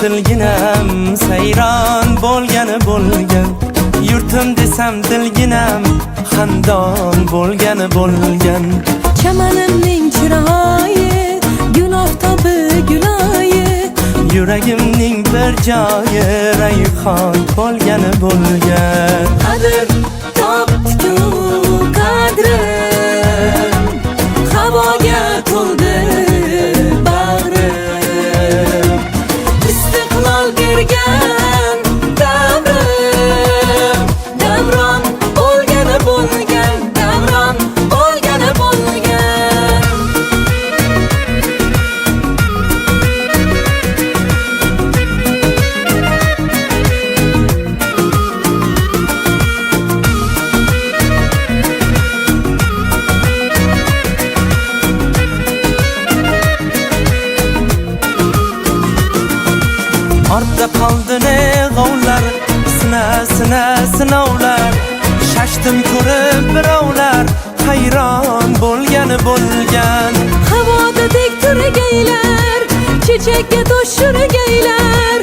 Dilginam sayron bo'lgani bo'lgan. Yurtim desam dilginam xandon bo'lgani bo'lgan. Chamanimning chiroyi, gul oftobi gulayi. Yuragimning bir joyi rayhon bo'lgani bo'lgan. Qadr topdi-ku qadrim, havoga to'ldi bag'rim. Istiqlol bergan davrim, davron bo'lgani bo'lgan, davron bo'lgani bo'lgan. Ortda qoldi ne g'ovlar, sina sina sinovlar. Shashdim ko'rib birovlar hayron bo'lgani bo'lgan. Havoda tek turgaylar, chechakka to'shirgaylar.